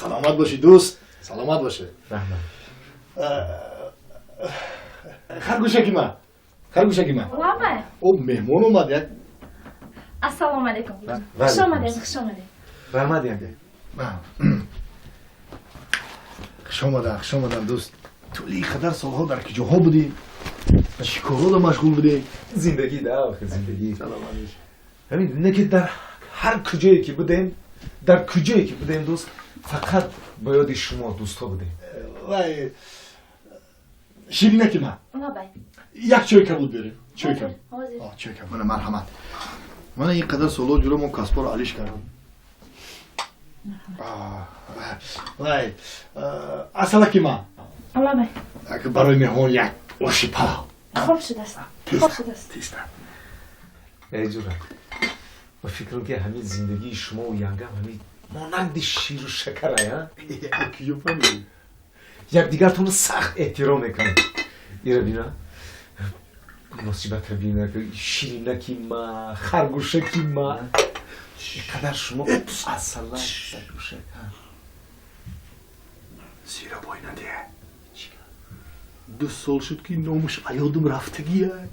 Саломат бошӣ, дӯст, саломат бошӣ. Раҳмат. Харгӯшаки ман, харгӯшаки ман. Лабай. О, меҳмон омад як. Ассалому алайкум. Ва Хуш алайкум. омадед, хуш омадед. Раҳмат, янга. Хуш омадан, хуш омадан, дӯст. Тӯли ин қадар солҳо дар куҷоҳо будӣ, чӣ корҳода машғул будӣ? Зиндагӣ да, охир, зиндагӣ. Саломат бошӣ. Ҳамин не ки дар ҳар куҷое ки будем, дар куҷое ки будем, дӯст, фақат ба ёди шумо, дӯстҳо, будем. Вай, ширинаки ман. Лабай. Як чой кабуд берем, чой кабуд. Ҳозир. Чой кабуд, мана, марҳамат. Мана, ин қадар солҳо ҷуро мо касборо алиш кардам. Вай, асалаки ман. Лабай. Барои меҳмон як оши палав. Хоб шудааст, хоб шудааст. Тезтар. Эй ҷура, ба фикрам, ки ҳамин зиндагии шумову янгам ҳамин монанди ширу шакарая. Куҷо фаҳмидӣ? Якдигартонро сахт эҳтиром мекунед. Ира бина, муносибата бина, ширинаки ма, харгӯшаки ма, қадар шумо асалак, харгӯшак. Зира бой надиҳ. 2 сол шуд, ки номаш аёдам рафтагия.